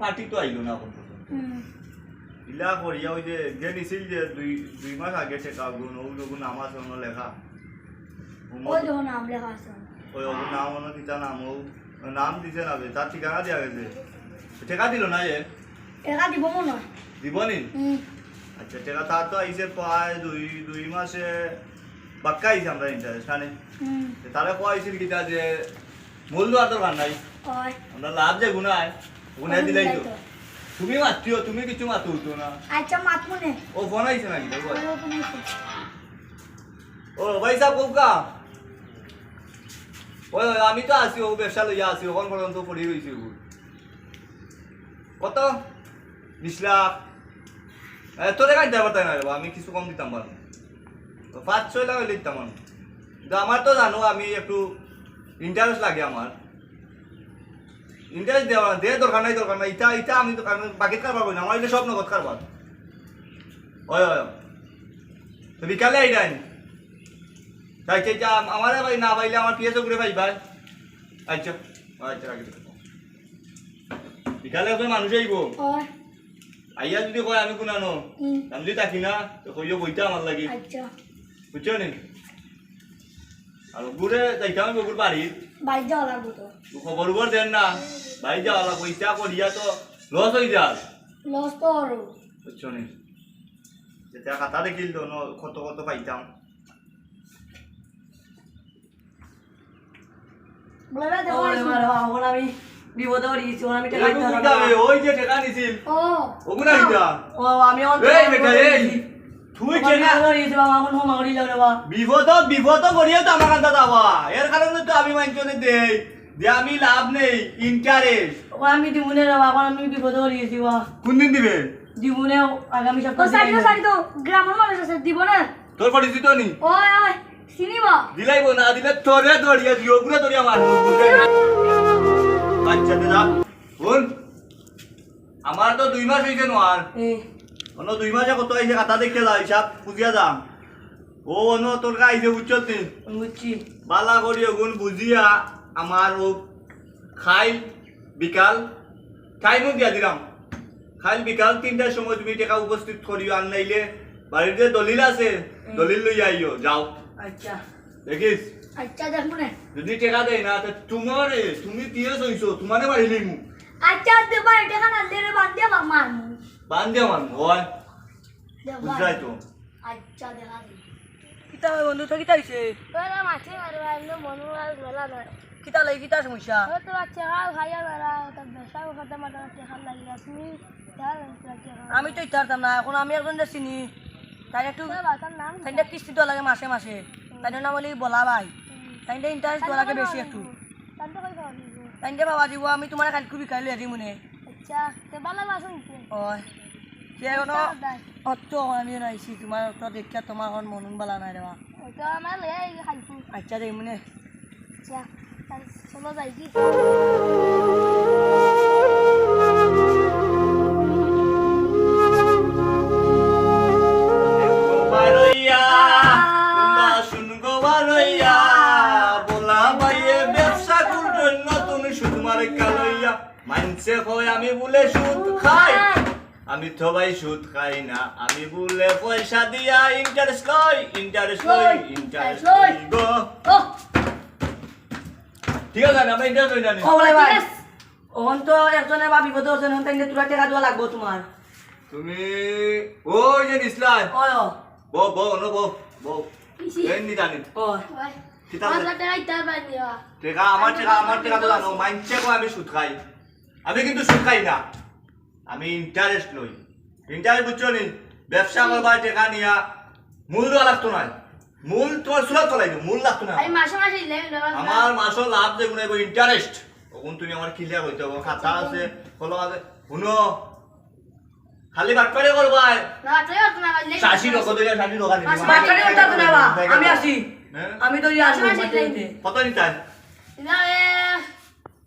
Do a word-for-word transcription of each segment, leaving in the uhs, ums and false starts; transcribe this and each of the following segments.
পার্টি তো আইলো না এখন পর্যন্ত। হুম। ইলা করিয়া ওই যে, যে নিছিল যে দুই, দুই মাস আগে টেকা গুন, ওগুলো নাম আছে অন্য লেখা। ও ওই মদ- দেখো নাম লেখা আছে। ওই ওগুলো নাম অন্য কিতা নাম, ও নাম দিছে না বে, তার ঠিকানা দেওয়া গেছে। টেকা দিল না এ? টেকা দিব মনে হয়। দিব নি? হুম। আচ্ছা, টেকা তার তো আইছে প্রায় দুই, দুই মাসে বাক্কা আইছে আমরা ইন্টারেস্ট, না নি? হুম। তারে কইছিল কিতা যে মূল দেওয়ার দরকার নাই। ওই। আমরা লাভ যে গুনায়, গুনায় ওই দিলাই তো। দিলাই তো। তুমি মাতিও, তুমি কিছু মাতো উঠো না। আচ্ছা, মাত মনে। ও ফোন আইছে নাকি? দেখো। ওই, ও ফোন আইছে। ও ভাই সাহেব, কউক্কা। ওই, ওই, আমি তো আছি, ও ব্যবসা লইয়া আছি, ওখান পর্যন্ত পড়ি রইছি ও। কত? বিশ লাখ। এ, তোরে কাইতে পারতাম না রে বা, আমি কিছু কম দিতাম পারবো। তো পাঁচ ছয় লাখ হইলে দিতাম আমি। কিন্তু আমার তো জানো, আমি একটু ইন্টারেস্ট লাগে আমার। ইন্টারেস্ট দেওয়া, দে দরকার নাই, দরকার নাই। ইটা, ইটা আমি তো, আমি বাকিত কারবার করি না, আমার এটা সব নগদ কারবার। ওই, ওই। তো বিকালে আইরাইন। তাই, তাই, তাই, আম-, আমারে ভাই না পাইলে আমার পিএসও করে পাইবা। আচ্ছা, আচ্ছা, রাখি দিলাম। বিকালে ওই মানুষ আইবো। ওই। আইয়া যদি কয় আমি কুনানো, হুম। আমি যদি থাকি না, তো কইও বইতা আমার লাগি। আচ্ছা। বুঝছো নি? আর ঘুরে যাইতাম আমি বগুর বাড়িত। বাইর যাওয়া লাগবো তো। তো খবর উবর দেন না। বাইর যাওয়া লাগবো। ইচ্ছা করিয়া তো লস হয়ে যার। লস তো হরো। বুঝছো নি? যেটা খাতা দেখিল তো ন-, কত কত পাইতাম। বলে, দেখো, ওরে আইছি। মারে, এখন আমি বিপদে পড়ি গেছি, এখন আমি টেকা এই দিতে পারবো না। ওই যে টেকা নিছিল। ও। ওগুলা নিতা। ও, আমি অন-, এই বেটা, এই। তুই ওখানে কেনা? আমি পড়ি গেছি বাবা, এখন ক্ষমা করি দাও রে বাবা। বিপদ, বিপদ করিয়া তো আমার কাছে যাওয়া। এর কারণে তো আমি মানছি না দেই। যে আমি লাভ নেই, ইন্টারেস্ট। ও, আমি দিমুনে রে বাবা, এখন আমি বিপদে পড়ি গেছি বাবা। কোন দিন দিবে? দিমুনে আগামী ও, সপ্তাহে সাইডে, দিমুনে। সাইডে তো গ্রামের মানুষ আছে, দিব না। তোর পরিচিত নি? ওই, ওই, চিনি বা? দিলাইবো না, দিলে তোরে ধরিয়া দিও, পুরো ধরিয়া মারবো, বুঝলে? বাচ্চাতে যা। হুন, আমার তো দুই মাস হইছে নোয়ার। এ। অন্য দুই মাসে কত আইছে, খাতা দেখে যা, হিসাব বুঝিয়া যা। ও অন্য তোর কাছে আইছে, বুঝছত নি? বুঝছি। বালা করি ওগুন বুঝিয়া আমার ও খাইল বিকাল টাইমও দিয়া দিলাম। খাইল বিকাল তিনটার সময় তুমি টেকা উপস্থিত করিও, আর নাইলে বাড়ির যে দলিল আছে, হুম। দলিল লইয়া আইও, যাও। আচ্ছা। দেখিস? আচ্ছা, দেখমু নে। যদি টেকা দেয় না, তে তোমারে, তুমি পিএস হইছো, তোমারে মারি লইমু। আচ্ছা, দে ভাই, টেকা না দিলে বান্ধিয়া মা-, মারমু। বান্ধিয়া মারমু, হয়। দে ভাই। বুঝলাই তো? আচ্ছা, দেখা যাইব। কিতা হয় বন্ধু, তো কিতা হইছে? তোরা মাছে মারবা, এমনি মনো আর মেলা নয়। কিতা লই, কিতা সমস্যা? ওই তো বাচ্চা খাও, খাইয়া বেড়া, ওটা ব্যবসা করতে মাথা ব্যবসা খান লাগিয়া, তুমি যাও, ব্যবসা খাও। আমি তো ইতারতাম না, এখন আমি একজনরে চিনি, তাই একটু, তোর বাচ্চার নাম তাই কিতা? কিস্তি দেওয়া লাগে মাসে মাসে, হুম। তাই নাম বলি বলা ভাই, হুম। তাই ইন্টারেস্ট দেওয়া লাগে বেশি একটু। তাই তো কই পাওয়া যাইব? তাই বাবা দিব, আমি তোমার কালকে বিকালে লইয়া দিমু নে। আচ্ছা, তে ভালা আছো নি? ওই, কে কোনো কিতা দায়? অত আমি নাইছি, তোমার অত দেখিয়া তোমার এখন মন ভালা নাই রে বা। ওই তো আমার লইয়া এই খাইছি। আচ্ছা, দেই মনে। আচ্ছা, তাহলে চলো যাই কি? বারইয়া, তোমরা শুনগো বারইয়া, বলা ভাইয়ে ব্যবসা করবেন নতুন সুদ মার্কা লইয়া। মানষে কয় আমি বুলে সুদ খাই, আমি তো ভাই সুদ খাই না, আমি বুলে পয়সা দিয়া ইন্টারেস্ট লই, ইন্টারেস্ট লই, লই, ইন্টারেস্ট লই। লই গো। ও। ঠিক আছে, আমরা ইন্টারেস্ট লই না নি? ও বলে ভাই, ঠিক আছে। অখন তো একজনে বা বিপদে অখন তাইলে তোরা টেকা দেওয়া লাগবো তোমার। তুমি ওই যে নিছলায়। ওই ও। বউ, বউ, অনো বউ, বউ। কিসি? এই নি জানি। ও। ওই। কিতা পাঁচ বলে? লাখ টেকা ইতার পাই নিয়া। টেকা, আমার টেকা, আমার টেকা তো জানো, মানষে কয় আমি সুদ খাই। আমি কিন্তু সুদ খাই না। আমি ইন্টারেস্ট লই। ইন্টারেস্ট বুঝছো নি? ব্যবসা হুম। করবা টেকা নিয়া মূল দেওয়া লাগতো না। মূল তোমার সুরাত চলাই দিও, মূল লাগতো না। আমি মাসে মাসে ইলে ইলে আমার মাসে লাভ যে গুনাইব ইন্টারেস্ট। ওগুন তুমি আমার ক্লিয়ার হইতে হবে। খাতা আছে, কলম আছে। হুনো, খালি বাটপারি করবায়। না, বাটপারি করতো না, বাটপারি শাশি করতো না। রকম ধরে, শাশি রকম ধরে। মাসে মাসে বাটপারি করতো না বা, আমি আছি। হ্যাঁ? আমি তো ইয়া মাসে মাসে মাসে ইলে। কত নিতায়? না, এ,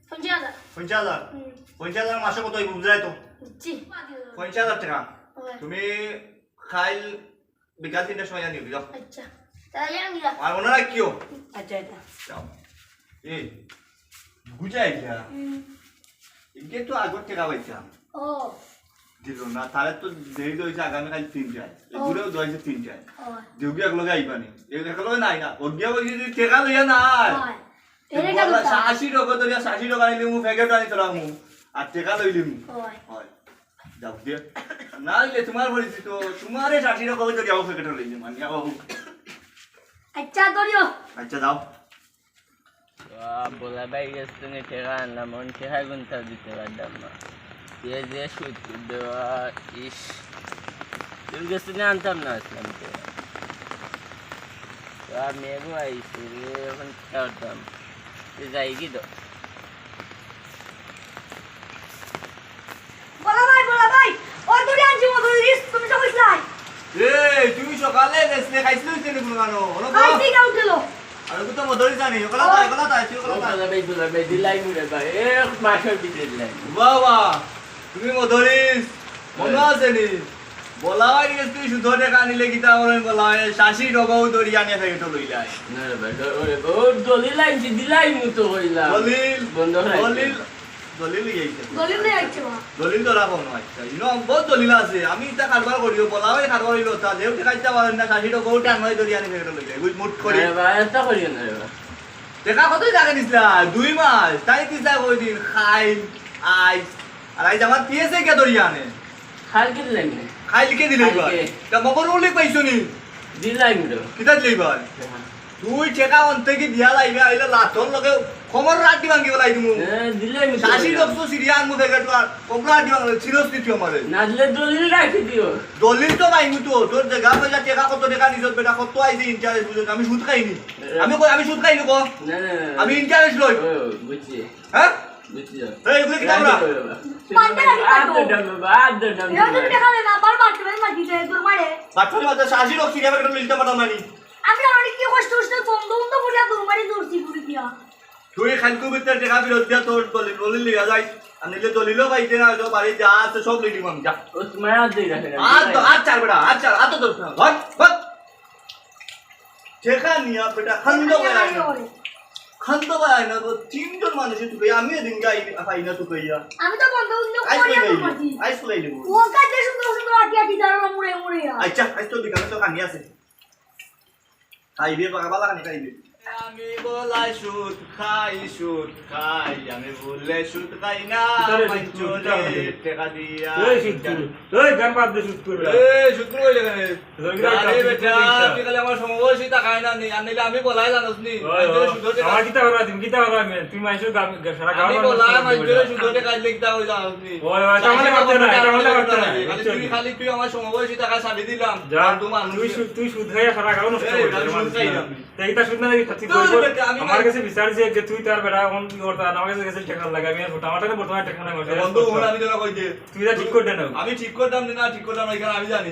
পঞ্চাশ হাজার। পঞ্চাশ হাজার? হুম। পঞ্চাশ হাজার মাসে কত হইব বুঝাই তো? জি। পঞ্চাশ হাজার টেকা। ওই। তুমি খাইল বিকাল তিনটার সময় জানিও, যাও। আচ্ছা। তাহলে আমি যাই। আর মনে রাখিও। আচ্ছা, আচ্ছা। যাও। এই, বুঝাই যা। হুম। এ তো আগর টেকা পাইছলাম। ও। দিল না, তারে তো দেরি তো অইছে আগামীকাইল তিনটায়। ও। এগুরেও তো অইছে তিনটায়। ও। দেউগি একলগে আইবা নি? এ-, একলগে নাই না। অগুয়ে কইছে যে টেকা লইয়া নাই। হয়। এরে বলা, টেকা লইতা। আশি টেকা ধরিয়া, আশি টেকা আনিলিমু, প্যাকেট আনি তোলামু। আর টেকা লইলিমু। হয়। হয়। যাও দিয়া। না অইলে তুমার পরিচিত, তুমারে আশি টেকা ধরিয়া ও প্যাকেট লইলিমু, মানিয়া বাবু। আচ্ছা, ধরিও। আচ্ছা, যাও। আহ, বলা ভাই গেছ থনে টেকা আনলাম, অন টেকা গুনতা দিতে পারলাম না। এ যে সুদ দেওয়া, ইস। তুই গেছ থনে আনতাম না আসলাম টেকা। তো আর মেঘও আইছে রে, অখন কিতা করতাম? তুই যাই কি তো? বলা ভাই, বলা ভাই, ও দূরে আনছি মধুর ইলিশ, তুমি সব ইসলাই। এই, তুমি সকালে গেছিলে, খাইছিলে হইছে নি কোনো গানো? ওরা তো খাইছি, কেউ গেল? আর ওকে তো মধুর ইলিশ জানি, ওগুলা তাই, ওগুলা তাই, তুই ওগুলা তাই। ওগুলা ভাই, ওগুলা ভাই, দিলাই মুড়ে ভাই, এক মাসের ভিতরে দিলাই। বাহ, বাহ, তুমি মধুর ইলিশ, মনো আছে নি? বলা ভাই গেছ থনে সুদর টেকা আনিলে কিতা করেন বলা ভাই, আশি টেকাও ধরিয়া আনিয়া প্যাকেট লইলাই। না রে ভাই, ডর করে, বহুত দলিল আনছি, দিলাই মুতো কইলাম। দলিল, বন্ধ হয়। দলিল, দলিল লই আইছে। দলিল লই আইছে, মা। দলিল তো রাখো না, আচ্ছা। ইনো বহুত দলিল আছে। আমি ইতা কারবার করিও, বলা ভাই কারবার অইলো, তা যেও টেকা দিতা পারেন না, আশি টেকাও টান মারি ধরিয়া আনি প্যাকেট লইলাই। বুঝ মুট করি। আরে ভাই, এতা করিও না রে ভাই। টেকা কতই লাগে নিছলা? দুই মাস। তাই কিতা কই দিন? খাইল, আইজ। আর আইজ আমার পিএসএ কে ধরিয়া আনে। খাইল কে দিলাই নি? খাইল কে দিলাই ভাই? খাইল কে? তা মগর উল্লেখ পাইছো নি? দিলাই নি তো। কিতা দিলাই ভাই? হ্যাঁ। তুই টেকা অন্তে কি দিয়া লাইবে, আইলে লাতর লগে কমর আড্ডি ভাঙ্গি বেলাই দিমু। হ্যাঁ, দিলাই নি তো। আশি টেকা সিরিয়া আনমু প্যাকেট আর কমর আড্ডি ভাঙ্গি, চিরস নি তুই আমারে। না দিলে দলিল রাখি দিও। দলিল তো পাইমু তো, তোর জাগা পয়সা টেকা কত টেকা নিছত বেটা, কত আইছে ইন্টারেস্ট বুঝছ, আমি সুদ খাইনি। আমি কই, আমি সুদ খাইনি ক? না, না, না, না। আমি ইন্টারেস্ট লই। ও, বুঝছি। হ্যাঁ? বুঝছি। এই, এগুলো কিতা আমরা? পান্ডে লাগি আর পান্ডে। তো ডাল বাবা, আর তো ডাল এরা তো বাবা। দেখা যায় না, বারবার মারতে পারে, মারতে যায়, দৌড় মারে। বাচ্চা বাচ্চা শাশি লোক সিরিয়া বেটা লিখতে পারতাম না নি। আমি আর অনেক কি কষ্ট কষ্ট বন্ধ বন্ধ করিয়া দৌড় মারি দৌড়ছি ঘুরে দিয়া। তুই খালকু ভিতরে টেকা ফেরত দিয়া তোর দলিল, দলিল লিয়া যাই। আর নিলে দলিলও পাইতে না, তো বাড়ি যা আছে সব লিখি আমি যা। ও তোমার আর দেই রাখে না। আর তো, আর চার বেটা, আর চার, আর তো দোষ না। ধর, ধর। টেকা নিয়া বেটা খান্দ বেড়ায় না। খান্দ বেড়ায় না, তো তিনজন মানুষে তুকাইয়া, আমি এদিন গাই পাই না তুকাইয়া। আমি তো বন্ধ বন্ধ আইস করিয়া কই তো যাইবি? করছি। আইস কই যাইবি? ও কাজে সুন্দর সুন্দর আটি আটি দাঁড়ানো মুড়ে মুড়ে আর। আচ্ছা, আইস তো বিকালে তো কানি আছে। খাইবে, বাবা, বালা খানি খাইবে। আমি বলাই সুদ খাই, সুদ খাই, আমি বললে সুদ খাই না, ভিতরে সুদ মাইনষরে করবে, ভিতরে। টেকা দিয়া। এই সুদ করবে। এই গান বাদ দে, সুদ করবে। এই সুদ করবে কেন? তোর কি আরে একটা বেটা, সুদ তুই খালি আমার সমবয়সী তা খায় না নি, আর নাইলে আমি বলাই জানোস নি। ওই, মাইনষরে ওই, সুদর টেকা। আমার কিতা করা, তুমি কিতা করা, আমি, তুমি মাইনষর গাম-, সারা আমি গাঁওর বলা, মানুষ মাইনষরে সুদর টেকা দিলে কিতা করে জানোস নি? ওই, ওই, তাহলে মারতে না, তাহলে মারতে না, খালি বুঝছো তুই, নি? খালি তুই আমার সমবয়সী টাকা ছাড়ি দিলাম, যা, আর তুই মানুষ তুই সুদ, তুই সুদ খাইয়া সারা গাঁও নষ্ট এই, করে দিলে, আমি সুদ মানুষ খাই না। না। তা এটা সুদ না, তুই তোর করবি। বেটা, আমি আমার নাই। কাছে বিচার যে, যে তুই তার বেটা এখন কি করতে, আমার কাছে গেছে টেকা লাগে, আমি আর আমার কাছে বর্তমানে টেকা নাই, আমার কাছে বন্ধু, বর্তমানে হুন, আমি তোরা কই যে তুই এটা ঠিক করে দে না। আমি ঠিক করতাম না, ঠিক করতাম না, এখানে আমি জানি।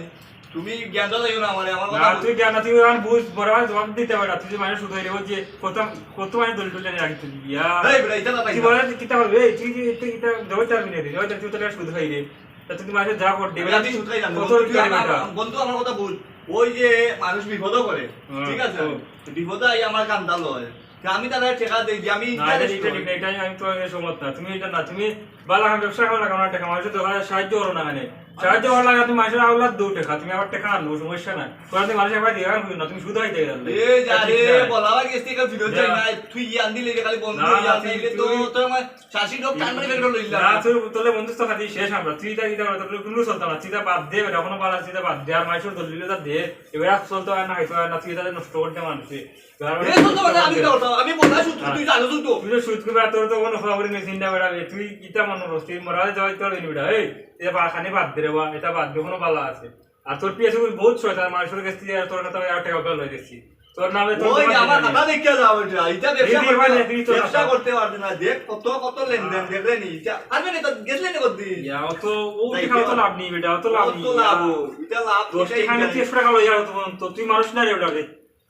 তুমি জ্ঞানটা দিও না আমারে, আমার না, কথা তুই জ্ঞান না, তুই এখন বুঝ, বড় ভাই জবাব দিতে পারে না। তুই যে মানুষ শুধু এর যে প্রথম, প্রথম আমি দলিল টলিল আগে তুই বিয়া। এই বেটা, এটা না তুই পাইছা। বলে তুই কিতা হবে? এই তুই যে, তুই কিতা জবাব চাবি না রে, জবাব তুই তাহলে শুধু খাই রে। তা তুই মানুষের যা কর দেবে, আমি, আমি শুধু খাই না, কত বন্ধু, তুই করে আমার, বেটা? বন্ধু, আমার কথা বুঝ। ওই যে মানুষ বিপদও করে, হুম, ঠিক আছে? হুম। বিপদে আই আমার কান্দা লয়। তে আমি তারে টেকা দেই যে আমি না, এটা, ইন্টারেস্ট এটা লই। ঠিক না, এটা আমি, আমি তোমার সঙ্গে সহমত না। তুমি এটা না, তুমি বালা খান ব্যবসা করো না, কারণ টেকা মানুষের দরকার, সাহায্য করো না, মানে সাহায্য করো না, তুমি মানুষের আওলাদ দৌ টেকা, তুমি আবার টেকা আনো, সমস্যা নাই। তোরা তুমি মানুষের আবার দিয়ে রাখো না, তুমি শুধু হইতে গেলে। এ যা রে, বলা আবার গেছে, কেউ ফিরত যায় না। তুই ইয়ান দিলে রে, খালি বন্ধ না, না, ইয়ান তুই, দিলে তো তুই তোর আমার শাশি লোক টান মারি বের করে লইলাম। না, তোর, তোর বন্ধুত্ব খাতি শেষ আমরা। তুই এটা, এটা, তোর কোনো চলতো না, তুই এটা বাদ দে, বেটা, কোনো বালা, তুই এটা বাদ দে, আর মানুষের দলিল এটা দে, এবার চলতো আর না, খাইতো আর না, তুই এটা নষ্ট করতে মানুষে। এ, শুনতে পারে, আমি কি করতাম? আমি বললাম, শুধু তুই জানো, শুধু। তুই তো শুধু করে, তোর তো কোনো খবর নেই, চিন্তা বেড়াবে। তুই কিতা মনে করস? তুই মরা যাওয়াই তো বেটা। এই, এটা বা-, খানি বাদ দে রে বা, এটা বাদ দে, কোনো বালা আছে। আর তোর পিএসএ বহুত শয়তান, মানুষের কাছ থেকে তোর কথা আর টেকা উঠা লই দেখছি। তোর নামে তোর ওই যে দোকান আমার থেকে খাতা দেখিয়া যাও, এটা, এটা ব্যবসা এই করতে, মানে, তুই তো ব্যবসা খাতা। করতে পারবে না। দেখ, কত, কত লেনদেন, হ্যাঁ। দেখলে নি? এটা, পারবে না, এটা গেছলে না কতদিন? ইয়া, অত, ও তাই টেকা অত তো। লাভ নেই বেটা, অত লাভ অত নেই। লাভ, ইয়া। এটা লাভ, দশ এটা টেকা নিতে ইনকাম। একশো টাকা লইয়া তো, তুই মানুষ না রে বেটা রে।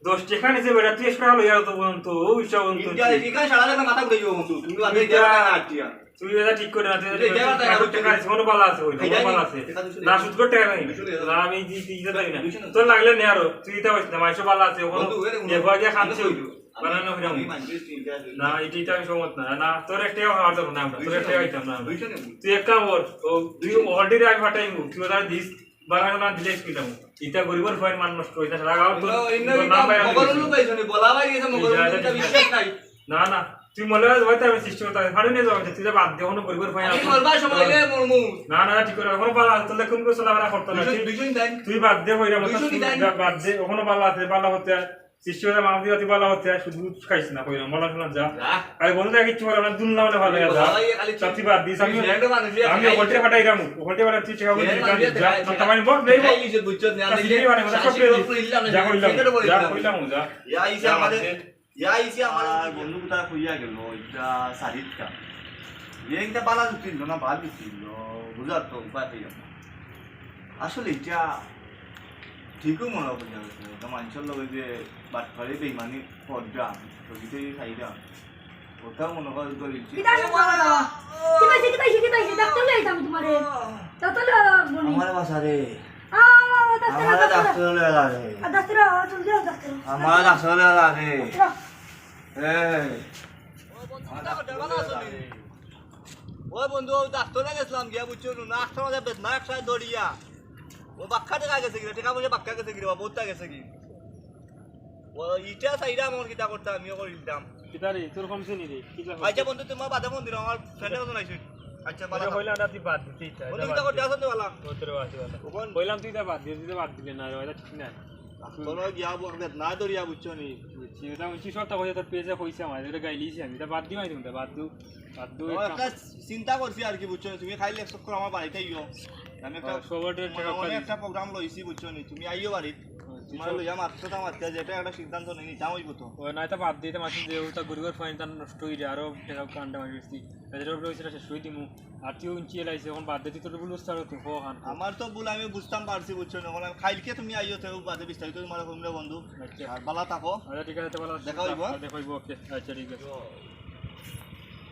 দশ টেকা নিছে বেটা, তুই একশো টাকা লইয়া তো বলতো, ও হিসাব বলতো ইন্ডিয়া কি? এখানে সারা জায়গা মাথা ঘুরে যাবো বন্ধু। তুমি বাদে এটা, এগারো টাকা আট টেকা। তুই এটা ঠিক করে না, তুই এটা এটা এগারো টাকা আট টেকা টেকা। আছে, কোনো বালা আছে, ওই, কোনো এটা বালা নেই, আছে। এটা দুশো না, টাকা। সুদ করতে টাকা নেই। দুশো টাকা। না, আমি জি, জি, ইটা জানি না। দুশো না। তোর লাগলে নে আরো, তুই এটা হইস না, মাইশো বালা আছে, ওখানে বন্ধু, এরে, এ, বন্ধু, বয় গিয়া খাচ্ছে। বন্ধু, বানানো ফিরাম। না, এটা, এটা আমি সহমত না। না, তোর একটাও খাওয়ার দরকার না আমরা, তোর একটাও খাইতাম না আমরা। তুই এক কাম কর, ও, তুই already আমি ফাটাইমু, তুই ওটা দিস, বানানো না দিলে কিতাম। এটা গরিবর ফুয়াইন মান নষ্ট, এটা সারা গাঁও তোর, তোর নাম বাইরে হয়ে গেছে। না, না, তুই মনে হয় হয়তো আমি সৃষ্টি করতে পারি, ফাটে নিয়ে যাওয়া উচিত, তুই যা বাদ দে, ওখানে গরিবর ফুয়াইন আছে। না, না, ঠিক করে, ওখানে ভালো আছে, তোর কোন কিছু চলাফেরা করতো না। তুই বাদ দে, ওই রকম তুই যা বাদ দে, ওখানে ভালো আছে, ভালো হতে হয়। সৃষ্টি হতে মাছ দিয়ে তুই ভালো হতে হয়, শুধু খাইস না, কই না, মলা শোনা যা। আরে বন্ধু, দেখ, কিচ্ছু বলে না, দুন না হলে ভালো লাগে, যা। তুই বাদ দিস, আমি, আমি ওখানটা ফাটাই রামু, ওখানটা ফাটাই তুই ঠেকা বলছিস, যা। না, তার মানে বল, নেই বল। যা কইলাম, যা কইলাম, যা। ইয়া, ইসে আমাদের, ইয়া, ইসে আমার আর বন্ধু কোথায় কইয়া গেল, এটা সারিত কাম। ইয়ে একটা বালা ছিল না, বাদ দিছিল, বুঝার তো উপায় পেলাম না। আসলে এটা ঠিকও মনে হয়, বুঝা গেছে। এটা মানুষের লগে যে বাটপারি বেইমানি করলাম, তো ভিতরে খাইলাম, ওটাও মনে হয় দলিল ছিল। কিতা আছে তোমার বাবা? কিতা আছে, কিতা আছে, কিতা আছে? ডাক্তার লই যাইতাম তোমারে। ডাক্তার লই যাইতাম বলি। আমার বাসা রে। আ, আ, আ, ডাক্তার, আমার ডাক্তার। ডাক্তার লই যা রে। আ, ডাক্তার, আ, জলদি আও, ডাক্তার। আমার ডাক্তার লই যা রে। ডাক্তার। এই। ও বন্ধু, কিতা করতে? ভালো আছো নি? ও বন্ধু, ও ডাক্তারে গেছিলাম গিয়া, বুঝছো নি? না, আটটা বাজে বেদনা একসাথে দৌড়িয়া। ও বাক্কা টেকা গেছে গি রে, টেকা পয়সা বাক্কা গেছে গি রে, বাবা, বহুত গেছে গি। ও ইটা চাইরা আমার কিতা করতে, আমিও করে দিতাম। কিতা রে, তোর কমছে নি রে? কিতা করতে? আচ্ছা বন্ধু, তোমার বাদে ফোন দিলাম, আমার ফ্রেন্ডের কথা নাইছে। আচ্ছা, বালা আরে থাকো। কইলাম না, তুই বাদ দিতে ইচ্ছা, বন্ধু, ইটা কিতা বাদ করতে দে। আসো নি বালা? করতে রে, বাদ দে, বাদ দে। ওখান কইলাম তুই ইটা বাদ দে, তুই ইটা বাদ দিলে না রে, ইটা ঠিক না। তোর গিয়া ব-, বেদনা দরিয়া, বুঝছো নি? বুঝছি, ইটা বুঝছি, সবটা কইছে, তোর পেজে কইছে আমার, ইটা গাইলিছি আমি, ইটা বাদ দিবাই তুমি, বাদ দু, বাদ দু, ও, একটা একটা চিন্তা করছি আর কি, বুঝছো নি? তুমি খাইলে এক চক্কর আমার বাড়িত আইও। আমি একটা, ও, সবার একটা মনে মনে একটা program লইছি, বুঝছো নি? তুমি আইও বাড়িত। ও, তোমার লইয়া মাততে তা মাততে যেটা একটা সিদ্ধান্ত নেই, নিতাম অইব তো। ও, না, ইটা বাদ দিতে মাসে যে ওটা গরিবের ফাইন তার নষ্ট হয়ে যায়, আরো টেকা কান্ডা মারি বেশি। এদের উপরে ওই সেটা শেষ করে দিমু। আর তুই উঞ্চি এলাইছে, এখন বাদ দিতে তোর ভুল বুঝতে পারো তুই, কো খান। আমার তো ভুল আমি বুঝতাম পারছি, বুঝছো নি? এখন আমি কাইলকে তুমি আইও, তো বাদে বিস্তারিত তোমার ফোন বন্ধু। আচ্ছা। আর বালা থাকো। আচ্ছা, ঠিক আছে, বালা দেখা হইব। আর দেখা হইব, ওকে। আচ্ছা, ঠিক আছে।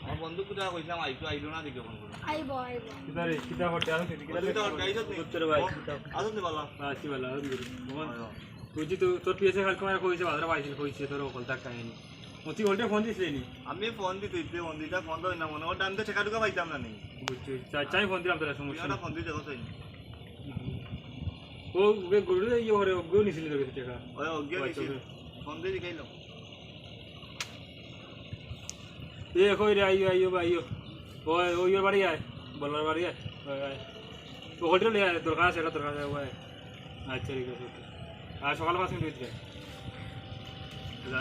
আমার বন্ধু কোথায় কইছিলাম, আইতো, আইলো না দেখি ফোন করে। আইবো, আইবো। কিতা রে, কিতা করতে আছো তুই? কিতা বন্ধু, তো করতে আইছত নি? করতে রে ভাই, ও, কিতা? আইছত নি বালা? হ্যাঁ, আছি বালা, আলহামদুলিল্লাহ। ভালো। তুই যে তো-, তোর পিএসএ কালকে আমার কইছে, বাজারে পাইছিল, কইছে তোর অকল টাকা আইনি। ও, তুই ওল্টে ফোন দিছিলি নি? আমি ফোন দিতে, দিতে ফোন দিতে, ফোন তো না মনে, ওর টাইম তো টেকা টুকা পাইতাম না নি। বুঝছি, চা-, চাই ফোন দিলাম তোরা, সমস্যা তুই ওটা নাই। ফোন দিতে কথা হয়নি। ও, ওকে গরু ইয়ে করে, ওকেও নিছিলি তোর কাছে টাকা। ওই, ওকেও ও, আচ্ছা, নিছিল। ওকে। ফোন দিয়ে জিগাইলাম। এ, কই রে, আইও, আইও, বা, আইও। ওই, ওই, ওর বাড়ি আয়। বলার বাড়ি আয়। ওই, আয়। ও, হোটেলে আয়, দরকার আছে, একটা দরকার আছে, ওই। আচ্ছা, ঠিক আছে, ওকে। আর সকাল পাঁচ মিনিট ভিতরে।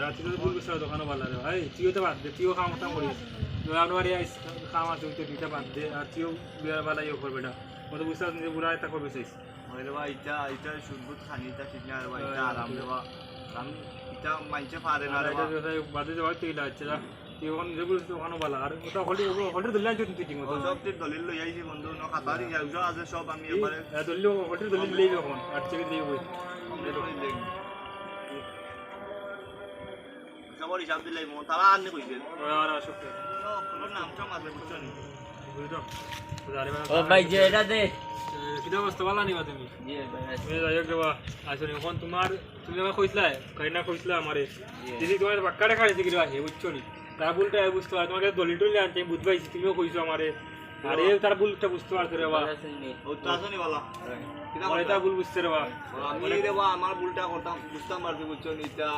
রাতি তো ভুল বুঝতে হবে, দোকানও ভালো রে ভাই। তুইও তো বাদ দে, তুইও কাম কাম করিস। তুই আমার বাড়ি আইস, কাম আছে, তুই দুইটা বাদ দে। আর তুইও বিয়ার বেলা ইয়ে করবে না। ও তো বুঝতে পারছিস যে বুড়া একটা করবে চাইস। ওই রে ভাই, ইটা, ইটা সুদবুদ খানি, ইটা ঠিক না রে ভাই, ইটা হারাম রে বা। হারাম, ইটা মানছে পারে না রে বা। বাদে যাওয়ার তো ইলা হচ্ছে না। তুই ওখানে যে বলিস, ওখানে ভালো। আর ওটা হোটেল, হোটেল ধরলে আনছো তুই ঠিক মতো। ও সব ঠিক দলিল লই আইছি বন্ধু, ন খাতা দিয়া, ওটা আছে সব আমি এই, একবারে হ্যাঁ, ধরলে হোটেল ধরলে দিলেই এখন। আর চেকে দিয়ে বই। কমপ্লিট করে দিলেই। সবার হিসাব দিলাই মন, তারা আর নি কইবে। ওরা আর আসুক। কোনো নাম টাম আছে, বুঝছো নি? বুঝছো? ও ভাই, যে এটা দে। এ, কিতা অবস্থা, ভালা নি বা তুমি? জি ভাই, আছি। তুমি যাই হোক রে বা, আছো নি? এখন তোমার, তুমি আমারে কইছিলা, কাইনা কইছিলা আমারে। জি। দিদি তোমার বাক্কাটা খাইছে কি রে বা, হে বুঝছো নি? তার ভুলটা হে বুঝতো, আর তোমার কাছে দলিল টলিল আনতে আমি বুঝ পাইছি, তুমিও কইছো আমারে। আরে, তার ভুলটা বুঝতে পারছে রে বা। ভালা আছেন নি? ও তো আছো নি ভালা? হ্যাঁ। কিতা আরে, করতে? তার ভুল বুঝছে রে বা। ও, আমি রে বা, আমার ভুলটা করতাম, বুঝতাম পারছি, বুঝছো নি? ইটা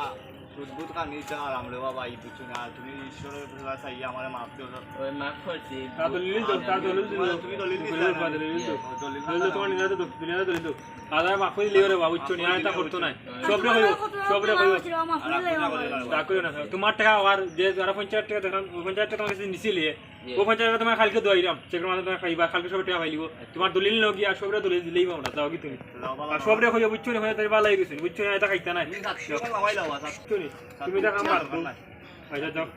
সুদবুদ খানি ইটা হারাম রে বাবা, ই বুঝছো না? তুমি ঈশ্বরের কাছে চাইয়া আমারে মাফ দিও। ওই মাফ করছি। তা দলিল দাও, তা দলিল দিও। তুমি দলিল দিছো দলিল না? দাও, দলিল দাও। ও, দলিল দলিল দাও, দাও। তোমার নিজে তো দলিল দাও, দলিল দাও। আদায় মাফ করে দিও রে বাবা, বুঝছো নি? আর এটা করতো নাই। সবরে কইও, সবরে কইও। মাফ করে দিও। রাগ করিও না। তোমার টাকা আর যে যারা পঞ্চাশ টেকা দেখলাম, ওই পঞ্চাশ টেকা তোমার কাছে নিছিলে, জি। ও পঞ্চাশ টেকা তোমার কালকে দোয়াইরাম, চেকের মাঝে তোমার খাইবা, কালকে সব টেকা পাইলিব। তোমার দলিল লও গিয়া, আর সবরে দলিল দিলেই বা আমরা, যাও কি তুমি? যাও, বাবা। আর সবরে কইও, বুঝছো নি? হয় তাই বালা হয়ে গেছে, বুঝছো নি? এটা খাইতা নাই। তুমি থাকছো, বাবা, বাবা, বাবা। বুঝছো নি? তুমি এটা কাম পারো। আচ্ছা, যাও,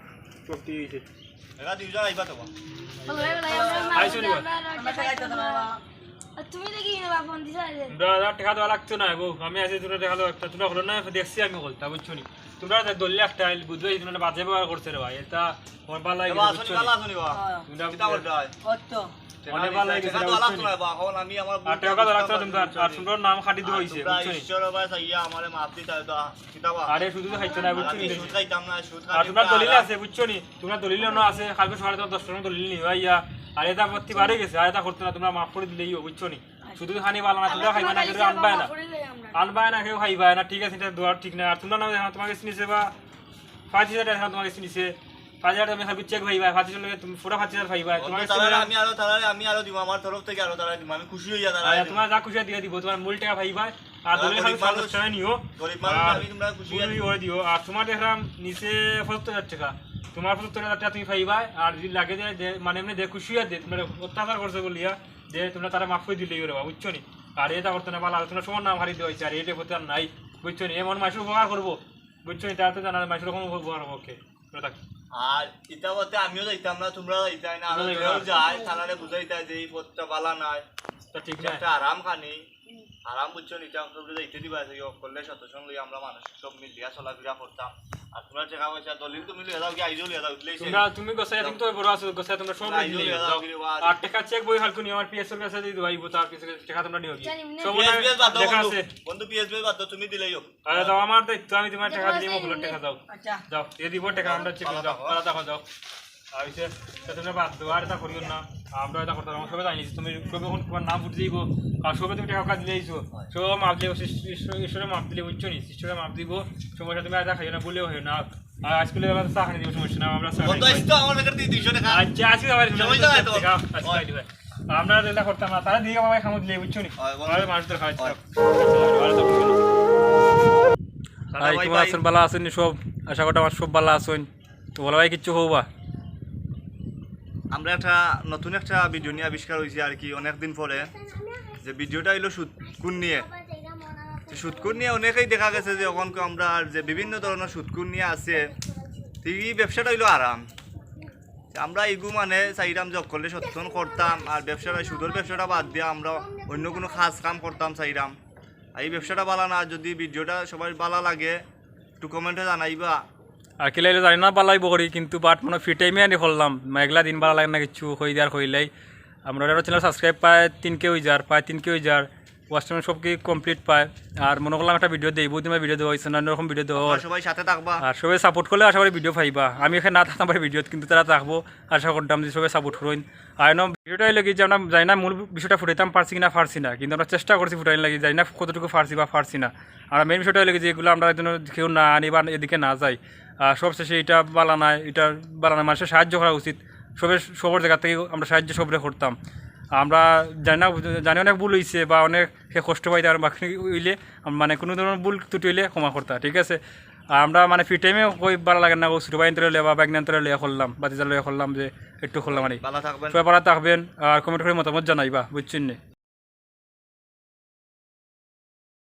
সব ঠিক হয়েছে। এরা দুইজন আইবা তো, বাবা। আইছো নি, বাবা? আর তুমি দেখি না, বাবা, ফোন দিছো আরে। আমরা আর টেকা দেওয়া লাগতো না গো, আমি আছি, তোমরা টেকা দেওয়া একটা, তোমরা হলো না, দেখছি আমি হলতা, বুঝছো নি? তোমরা যে দলিল একটা আইল, বুঝবে, তোমরা বাজে ব্যবহার করছে রে ভাই, এটা আমার ভালা লাগে, বাবা, বুঝছো নি? আসুন, বাবা, আসুন, বাবা। তোমরা কিতা করতে হয়? অত। অনেক ভালা লাগছে, বুঝছো নি? আর টেকা তো লাগছে না তোমরা, আর তোমরার নাম কাটি দেওয়া অইছে, বুঝছো নি? আরে সুদ তো খাইছো না, বুঝছো নি? আর তোমরার দলিল আছে, বুঝছো নি? তোমরার দলিল অনো আছে, কালকে সকালে তোমরা দশটার সময় দলিল নিও আইয়া। আর ইটা প্রতিবারই গেছে, আর ইটা করতো না, তোমরা মাফ করি দিলেই অইবো, বুঝছো নি? সুদ খানি ভালা না, তোমরা খাইবা না, কেউ আনবায় না। আনবায় না, কেউ খাইবায় না, ঠিক আছে, ইটা দেওয়ার ঠিক না। আর তোমরার নামে অখন তোমার গেছে নিছে বা পাঁচ হাজার টেকা অখন তোমার গেছে নিছে, পাঁচ হাজার তুমি খালি চেক পাইবায়, পাঁচ হাজার লগে তুমি পুরা পাঁচ হাজার পাইবায়। তোমার গেছে তারারে আমি আরো, তারারে আমি আরো দিমু, আমার তরফ থাকি আরো তারারে দিমু, আমি খুশি অইয়া তারারে দিমু। তোমরা যা খুশি দিয়া দিও, তোমার মূল টেকা পাইবায়। আর দলিল খালি পঞ্চাশ টেকা নিও। গরিব মানুষ, আর আমি তোমরা খুশি অইয়া দিও। আর তোমার দেখলাম নিছে পঁচাত্তর হাজার টেকা, তোমার পঁচাত্তর হাজার টেকা তুমি পাইবায়। আর যদি লাগে যে, যে মানে এমনে যে খুশি অইয়া দে, তোমরা অত্যাচার করছে বলিয়া যে তোমরা তারে মাফ করি দিলেই অইবো, বুঝছো নি? আর ইটা করতো না, ভালা, তোমরা সবার নাম কাটি দেওয়া অইছে, আর ইটা করতে আর নাই, বুঝছো নি? এমন মানুষর উপকার করবো, বুঝছো নি? তার তো জানা মানুষর কোনো উপকার করবো কে? আর ইটা বলতে আমিও যাইতাম না, তোমরা যাইতায় না, আরো যাই, তারারে বুঝাইতায় যে এই পথটা ভালা নায়, তা ঠিক না। একটা আরাম খানি, আরাম, বুঝছো নি? ইটা আমরা যাইতে দিবা, এই করলে শতজন লই আমরা মানুষ সব মিলিয়া চলাফেরা করতাম। আর তোমরা টেকা পয়সা দলিল তুমি লইয়া যাও, কি আইজও লইয়া যাও, উঠলেই শেষ। তোমরা, তুমি গোসাই, তুমি তো বড় আছো, গোসাই তোমরা সব মিলিয়া যাও। আর টেকা চেক বই হালকু নিও, আমার পিএস এর কাছে দিয়ে দিবা, আইবো, তার পিএস টেকা তোমরা নিও কি? সব পিএস বাদ দাও বন্ধু। বন্ধু, পিএস বাদ দাও, তুমি দিলেই অইবো। আরে যাও, আমার দায়িত্ব, আমি তোমার টেকা দিমু, টেকা যাও। আচ্ছা। যাও, এ দিব টেকা, আমরা চেক যাও, আলাদা হও, যাও। আর অইছে, তা তোমরা বাদ দেও, আর ইটা করিও না। আমরা ইটা করতাম, আমরা সবে জানি, তুমি সবে অখন তোমার নাম ফুটি যাইবো, আর সবে তুমি টেকা দিলে আইছো, সবে মাফ দিলে, ঈশ্বরে মাফ দিলে, বুঝছো নি? ঈশ্বরে মাফ দিবো, সমস্যা, তুমি আর ইটা খাইও না, বলেও খাইও না। আর আজকে আমরা চা খানি দিব, সমস্যা না, আমরা চা খাই। আচ্ছা, আজকে আবার সময় তো হয়তো। আজকে খাই দিবা। আমরা যেটা করতাম না, তারা দিয়ে আমার খামো দিলে, বুঝছো নি? হয়, বল। আমাদের মাছ ধরে খাওয়াইছে। হয়। ভাই, ভাই, কেমন আছেন? ভালা আছেন নি সব? আশা করি আমার সব ভালা আছেন। তো বলো ভাই, কিচ্ছু কও বা? আমরা একটা নতুন একটা ভিডিও নিয়ে আবিষ্কার অইছি আর কি, অনেকদিন পরে। যে ভিডিওটা অইলো সুদখুর নিয়ে। তো সুদখুর নিয়ে অনেকেই দেখা গেছে যে অখন আমরা আর যে বিভিন্ন ধরনের সুদখুর নিয়ে আছে, তো এই ব্যবসাটা অইলো আরাম। আমরা ইগু মানে চাইরাম যে অকলে সচেতন করতাম, আর ব্যবসাটা, সুদর ব্যবসাটা বাদ দিয়া আমরা অন্য কুনু কাজ কাম করতাম চাইরাম। আর এই ব্যবসাটা ভালা না, যদি ভিডিওটা সবার ভালা লাগে, একটু কমেন্টে জানাইবা। আর কিলা অইলো জানি না, ভালা অইবো করি, কিন্তু but মনো ফ্রি টাইমে আনি করলাম, মেঘলা দিন, ভালা লাগে না কিচ্ছু, কই দিয়ার কইলাই। আমরা চ্যানেল সাবস্ক্রাইব প্রায় তিন কে অই যার, প্রায় তিন কে অই যার। ওয়াচ টাইম সব কি কমপ্লিট পায়। আর মনো করলাম একটা ভিডিও দেই, বহুত দিন ভিডিও দেওয়া অইছে না, অন্যরকম ভিডিও দেওয়া অর। সবাই সাথে থাকবা। আর সবাই সাপোর্ট করলে আশা করি ভিডিও পাইবা। আমি এখানে না থাকতাম পারি ভিডিওত, কিন্তু তারা থাকবো, আশা করতাম যে সবাই সাপোর্ট করইন। আর এনে ভিডিওটা অইলো কি যে আমরা জানি না মূল বিষয়টা ফুটাইতাম পারছি কি না পারছি না, কিন্তু আমরা চেষ্টা করছি ফুটাইন লাগি, জানি না কতটুকু পারছি বা পারছি না। আর মেইন বিষয়টা অইলো কি যে এগুলো আমরা যেন কেউ না আনি বা এদিকে না যাই। আর সব শেষে ইটা ভালা নায়, ইটা ভালা নায়, মানুষের সাহায্য করা উচিত। সবের, সবর জাগা থাকি আমরা সাহায্য সবরে করতাম। আমরা জানি না, জানি অনেক ভুল অইছে বা অনেকে কষ্ট পাইতা, আর বাকি অইলে মানে কুনু ধরনের ভুল ত্রুটি অইলে ক্ষমা করতা, ঠিক আছে? আর আমরা মানে ফ্রি টাইমে কই ভালা লাগে না, ও ছোট ভাই আন্তরে লইয়া বা ভাগ্নে আন্তরে লইয়া করলাম, ভাতিজা লইয়া করলাম যে একটু করলাম আর কি। ভালা থাকবেন। সবাই ভালা থাকবেন আর কমেন্ট করি মতামত জানাইবা, বুঝছইন নি?